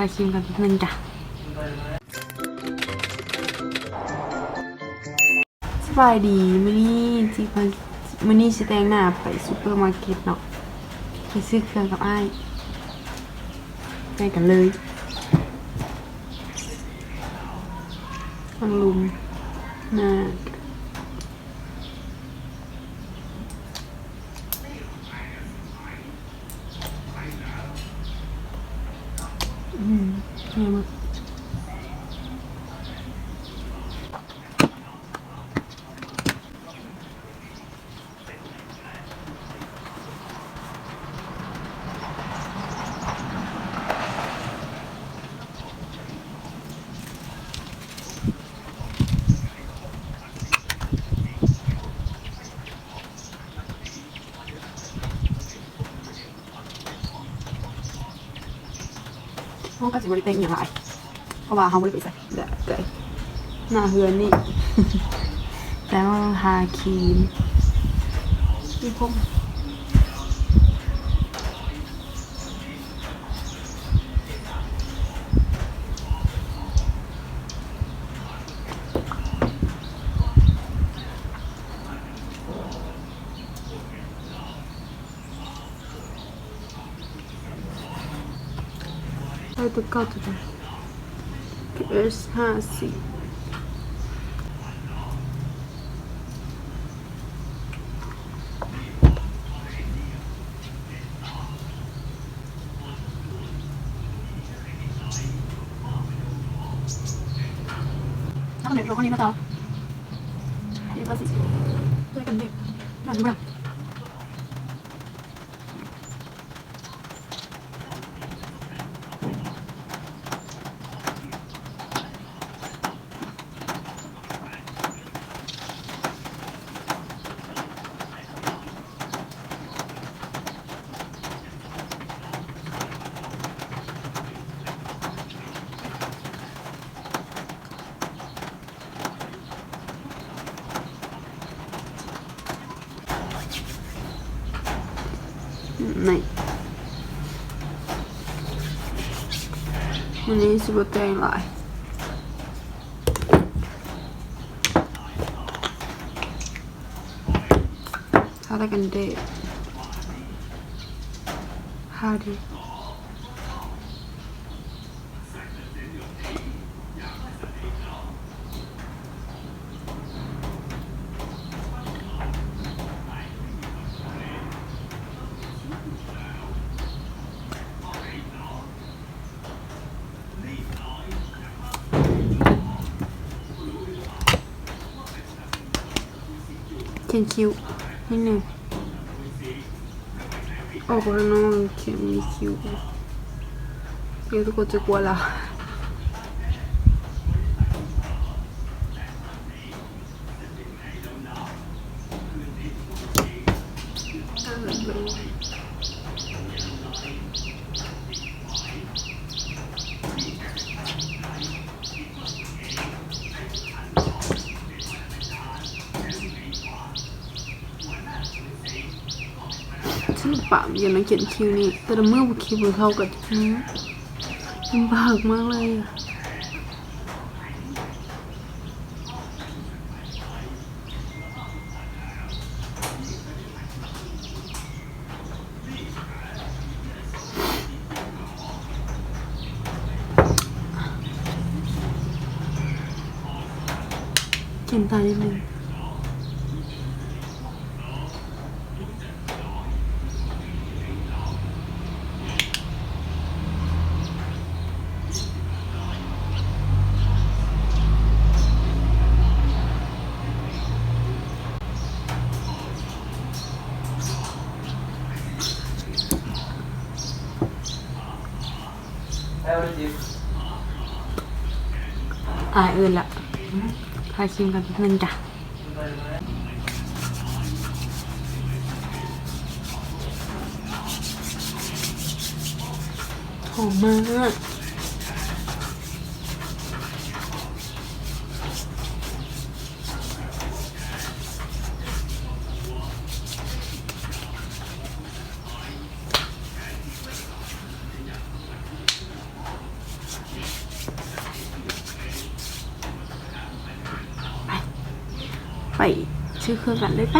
ທາຄຣີມກັນແປັບໜຶ່ງຈ້ະ. ສະບາຍດີ ມື້ນີ້ຊິພາ ມື້ນີ້ຊິແຕ່ງໜ້າໄປຊຸບເປີມາເກັດເນາະ ໄປຊື້ເຄື່ອງກັບອ້າຍ. ໄປກັນເລີຍ. ທາງລຸ່ມໜ້າ ອືມ ງາມ. ເຮົາກໍຊິບໍ່ໄດ້ແຕ່ງອີ່ຫຍັງຫຼາຍ ເພາະວ່າເຮົາບໍ່ໄດ້ໄປໃສ ແບບໃດ ໜ້າເຮືອນນີ້ ແຕ່ວ່າທາຄຣີມ ມີຜົມ. ໃຊ້ຕົວເກົ່າຕົວໃດ? ເອັສຫ້າສິບ. ນີ້ ມື້ນີ້ຊິບໍ່ແຕ່ງຫຼາຍ ທາແຕ່ກັນແດດ ທາດີ. ຂຽນຄິ້ວນິດໜຶ່ງ. ອອກໄປຂ້າງນອກ ຂຽນມີຄິ້ວ ດຽວທຸກຄົນຈະກົວລາວ. ສິລະປະມັນຢູ່ໃນຂຽນຄິ້ວນີ້ ແຕ່ລະມື້ບໍ່ຄິດບໍ່ເທົ່າກັນຈັກມື້ ລຳບາກມາກເລີຍ. ກິນຕານິດໜຶ່ງ. ອ້າຍເອີ້ນລະ ຖ່າຍຄລິບກັນແປັບໜຶ່ງຈ້ະ. ຫອມມາກ. ຫ ໄປຊື້ເຄື່ອງກັນເລີຍໄປ.